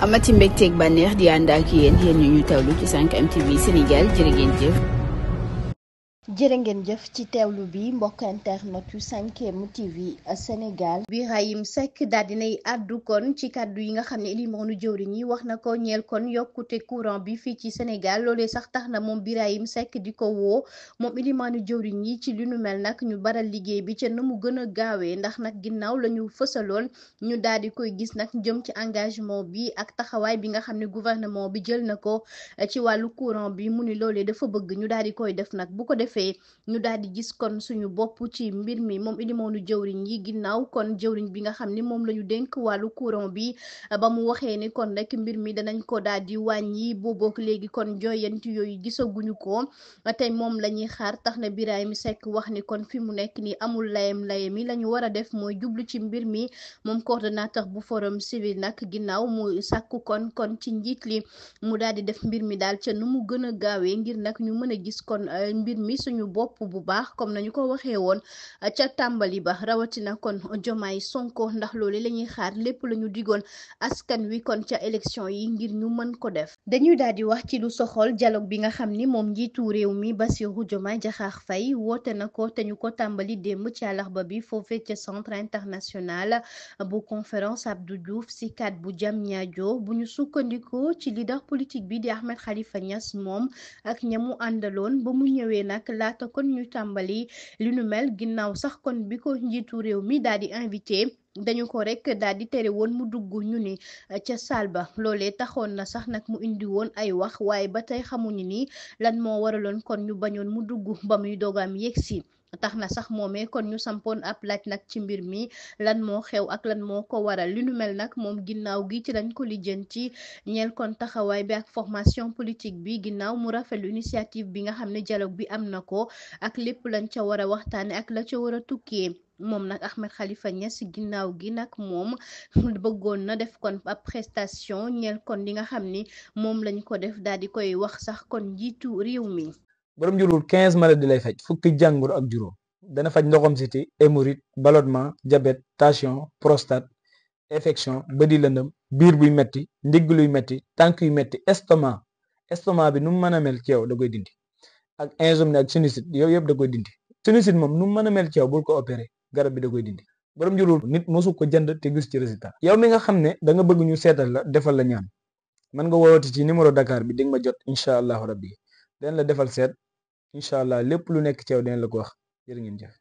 amati mbégteeg bànneex di ànd ak yéen ñu teewlu ci 5M TV Sénégal jërë ngeen jëf. jërë ngeen jëf ci teewlu bi mbokk internet yu 5M TV Sénégal. Birahim Seck daal dinay àddu kon ci kàddu yi nga xam ne Elimane jëwriñ yi wax na ko ñeel kon yokkute courant bi fii ci Sénégal loolee sax tax na moom Birahim Seck di ko woo moom Elimane jëwriñ yi ci li nu mel nag ñu baral liggéey bi ca na mu gën a gaawee ndax nag ginnaaw la ñu fësaloon ñu daal di koy gis nag jëm ci engagement bi ak taxawaay bi nga xam ne gouvernement bi jël na ko ci wàllu courant bi mu ni loolee dafa bëgg ñu daal di koy def nag bu ko defee ñu daal di gis kon suñu bopp ci mbir mi moom Elimane jëwriñ yi ginnaaw kon jëwriñ bi nga xam ni moom la ñu dénk wàllu courant bi ba mu waxee ni kon rek mbir mi danañ ko daal di wàññi boobook léegi kon joyanti yooyu gisaguñu ko tey moom la ñuy xaar tax na Birahim Seck wax ni kon fi mu nekk ni amul layam yi la ñu war a def mooy jublu ci mbir mi moom coordonnateur bu forum civil nag ginnaaw mu sàkku kon ci njiit li mu daal di def mbir mi daal ca nu mu gën a gaawee ngir nag ñu mën a gis kon mbir mi suñu bopp bu baax comme nañu ko waxee woon ca tàmbali ba rawatina kon Diomaye Sonko ndax loolu la ñuy xaar lépp la ñu digoon askan wi kon ca élection yi ngir ñu mën ko def. dañuy daal di wax ci lu soxol dialogue bi nga xam ni moom njiitu réew mi Bassirou Diomaye Diakhar Faye woote na ko te ñu ko tàmbali démb ci àllarba bi foofee ca centre international bu conférence Abdou Diouf si kat bu Diamniadio bu ñu sukkandikoo ci leader politique bi di Ahmed Khalifa Niass moom ak ñamu àndaloon ba mu ñëwee nag laata kon ñu tàmbali li nu mel ginnaaw sax kon bi ko njiitu réew mi daal di invité dañu ko rek daal di tere woon mu dugg ñu ni ca salle ba loolee taxoon na sax nag mu indi woon ay wax waaye ba tey xamuñu ni lan moo waraloon kon ñu bañoon mu dugg ba muy dogaam yegsi tax na sax moomee kon ñu sampoon ab laaj nag ci mbir mi lan moo xew ak lan moo ko waral li nu mel nag moom ginnaaw gi ci lañ ko lijjanti ñeel kon taxawaay bi ak formation politique bi ginnaaw mu rafetlu initiative bi nga xam ne dialogue bi am na ko ak lépp lañ ca war a waxtaane ak la ca war a tukkee moom nag Ahmed Khalifa Niass ginnaaw gi nag moom bëggoon na def kon ab prestation ñeel kon li nga xam ni moom lañ ko def daal di koy wax sax kon njiitu réew mi. borom njurul 15 maladies lay faj fukki jàngoro ak juróom dana faj ndoxam siti hémorroïde ballonnement diabète tension prostate infection bëdi lëndëm biir buy metti ndigg luy metti tànk yu metti estomac bi nu mu mën a mel ci yow da koy dindi ak insomnie ak sinusite yow yëpp da koy dindi sinusite moom nu mu mën a mel ci yow bul ko opéré garab bi da koy dindi borom njurul nit mosu ko jënd te gis ci résultat yow mi nga xam ne da nga bëgg ñu seetal la defal la ñaan mën nga woowati ci numéro Dakar bi di nga ma jot incha allahu rabbi den la defal seet incha allah lépp lu nekk ci yow den la ko wax jërë ngeen jëf